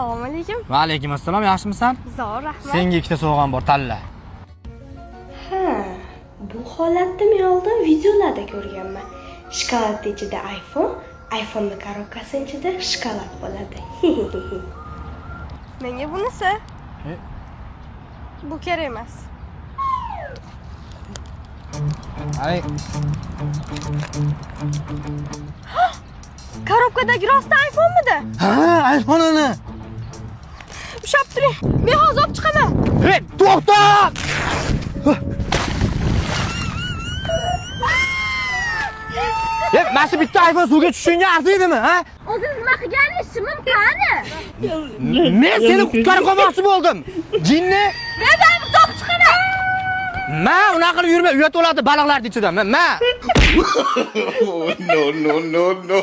Assalomu alaykum. Va alaykum assalom, yaxshimisan? Zo'r, rahmat. Senga ikkita sovg'am bor, tanla. Ha, bu holatni men oldin videolarda ko'rganman. Shokoladni ichida iPhone, iPhone'ni korobkasi ichida shokolad bo'ladi. Menga bunisi. E? Bu kerak emas. Ay. Korobkadagi rostdan iPhone'midi? Ha, iPhone uni. Ushlab turing. Men hozir olib chiqaman. Ey, to'xta! Ey, mana shu bitta iPhone suvga tushishingga arziydimi, ha? O'zingiz nima qilganingiz shimim qani? Men seni qutqarib qolmoqchi bo'ldim. Jinni? Men baribir topib chiqaman. Ma, unaqa qilib yurma, uyat bo'ladi baliqlarning ichida. Ma. No, no, no, no.